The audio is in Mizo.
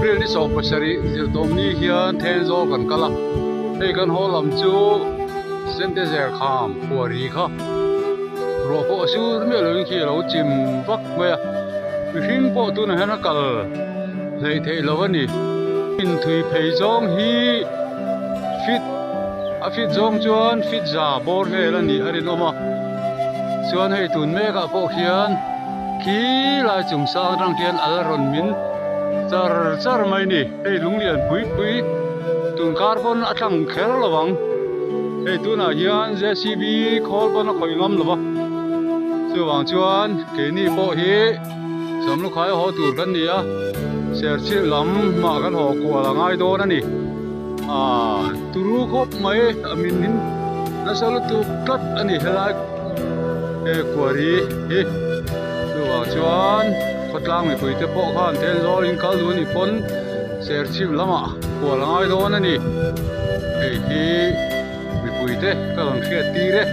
April ni 17 zirtawmni hian Thenzawl kan kal a, hei kan haw lam chu Sentezer kham khuari kha ruah pawh a sur miah loin khi a lo chim vak mai a, mihring pawh tunah hian a kal hleih theih lo a ni. Inthui phei zawng hi fit a fit zawng chuan fit za bawr vel a nih a rinawm a, chuan hei tun mekah pawh khian khi lai chung sang atang khian a la rawn min char char mai a ni. Hei lunglian pui pui tun kar pawn a tlang kher lo ang. Hei tunah hian JCB khawl pawn a khawih ngam lo va, chuvang chuan keini pawh hi Samlukhai haw tur kan ni a, Serchhip lam mah kan haw kual a ngai dawn a ni. Aaa turu khawp mai a min in nasa lutuk tlat a ni helai he quarry hi. Chuvang chuan khawtlang mipui te pawh khan Thenzawl in kal duh a nih pawn Serchhip lamah kual a ngai dawn a ni. Hei hi mipui te ka rawn hriat tir e.